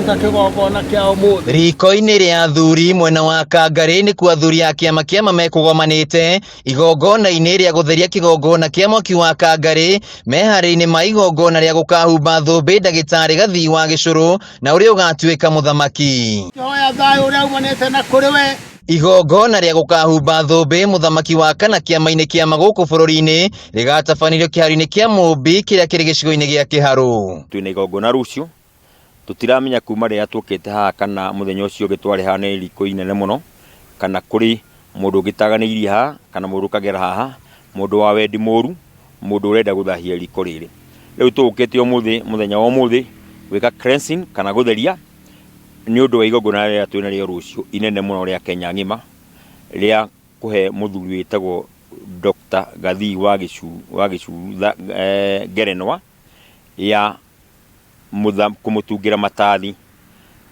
Tũkĩruta kĩgongona kĩa ũmũthĩ. Riko-inĩ rĩa athuri mwena wa Kangarĩ nĩkuo athuri a kĩama kĩama mekũgomanĩte igongona-inĩ rĩa gũtheria kĩgongona kĩa mwaki wa Kangarĩ meharĩinĩ ma igongona rĩa gũkahumba thũmbĩ ndagĩtarĩ Gathii wa Gĩcũrũ na ũrĩa ũgatuĩka mũthamaki. Kĩhoya thayũ ũrĩa umanĩte na kũrĩ we. Igongona rĩa gũkahumba thũmbĩ mũthamaki wa kana kĩama-inĩ kĩama gũkũ bũrũri-inĩ rĩgatabanĩrio kĩharo-inĩ kĩa Mũmbi kĩrĩa kĩrĩ gĩcigo-inĩ gĩa Kĩharũ. Twĩna igongona rũciũ, tũtiramenya kuma rĩrĩa tũkĩte haha kana mũthenya ũcio ũngĩ twarĩ haha nĩ riko inene mũno, kana kũrĩ mũndũ ũngĩtaganĩirie haha, kana mũndũ ũkagera haha, mũndũ wa wendi mũru, mũndũ ũrenda gũthahia riko rĩrĩ. Rĩu tũgũkĩte ũmũthĩ, mũthenya wa ũmũthĩ gwĩka cleansing kana gũtheria nĩ ũndũ wa igongona rĩrĩa twĩnarĩo rũciũ inene mũno rĩa Kenya ng'ima rĩa kũhe mũthuri wĩtagwo Dr. Gathii wa Gĩcuru ngerenwa ya kũmũtungĩra matathi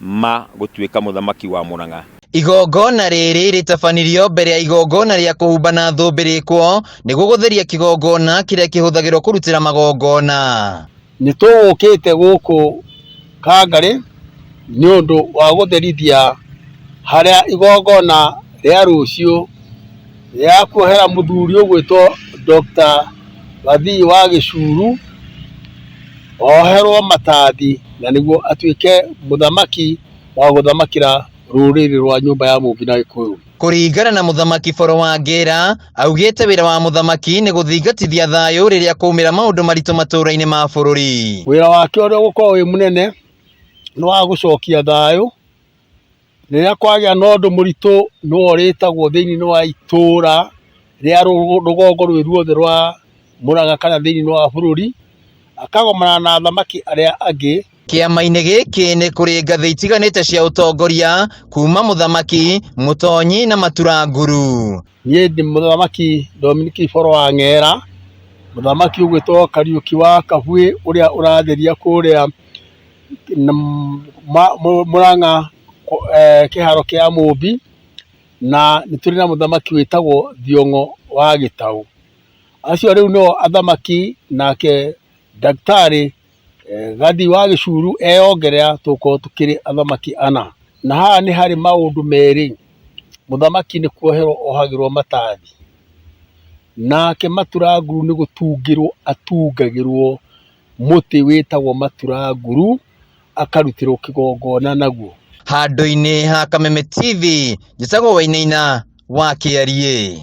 ma gũtuĩka mũthamaki wa Mũrang'a. Igongona rĩrĩ rĩtabanirio mbere ya igongona rĩa kũhumbana thũmbĩ rĩkwo nĩguo gũtheria kĩgongona kĩrĩa kĩhũthagĩrwo kũrutĩra magongona. Nĩ tũgũkĩte gũkũ Kangarĩ nĩ ũndũ wa gũtherithia harĩa igongona rĩa rũciũ rĩa kuohera mũthuri ũgwĩtwo Dr. Gathii wa Gĩcuru oherwo matathi na nĩguo atuĩke mũthamaki wa gũthamakĩra rũrĩrĩ rwa nyũmba ya Mũmbi na Gĩkũyũ. Kũringana na mũthamaki Boro wa Ngĩra, augĩte wĩra wa mũthamaki nĩ gũthingatithia thayũ rĩrĩa kwaumĩra maũndũ maritũ matũũra-inĩ ma bũrũri. Wĩra wake ũrĩa ũgũkorwo wĩ mũnene nĩ wa gũcokia thayũ rĩrĩa kwagĩa na ũndũ mũritũ nĩwe ũrĩtagwo thĩinĩ wa itũũra rĩa rũgongo rwĩ ruothe rwa Mũrang'a kana thĩinĩ wa bũrũri, akagomana na athamaki arĩa angĩ. Kĩama-inĩ gĩkĩ nĩ kũrĩ ngathĩ itiganĩte cia ũtongoria kuma mũthamaki, mũtonyi na maturanguru. Niĩ ndĩ mũthamaki Dominic Iboro wa Ng'era, mũthamaki ũgwĩtwo Kariũki wa Kabuĩ ũrĩa ũratheria kũrĩa Mũrang'a kĩharo kĩa Mũmbi, na nĩ tũrĩ na mũthamaki wĩtagwo Thiong'o wa Gĩtaũ. Acio rĩu nĩo athamaki, nake ndagĩtarĩ Gathii wa Gĩcuru eyongerera tũgũkorwo tũkĩrĩ athamaki ana. Na haha nĩ harĩ maũndũ merĩ, mũthamaki nĩ kuoherwo ohagĩrwo matathi, nake maturanguru nĩ gũtungĩrwo atungagĩrwo mũtĩ wĩtagwo maturanguru, akarutĩrwo kĩgongona naguo. Handũ-inĩ ha Kameme TV, njĩtagwo Wainaina wa Kĩariĩ.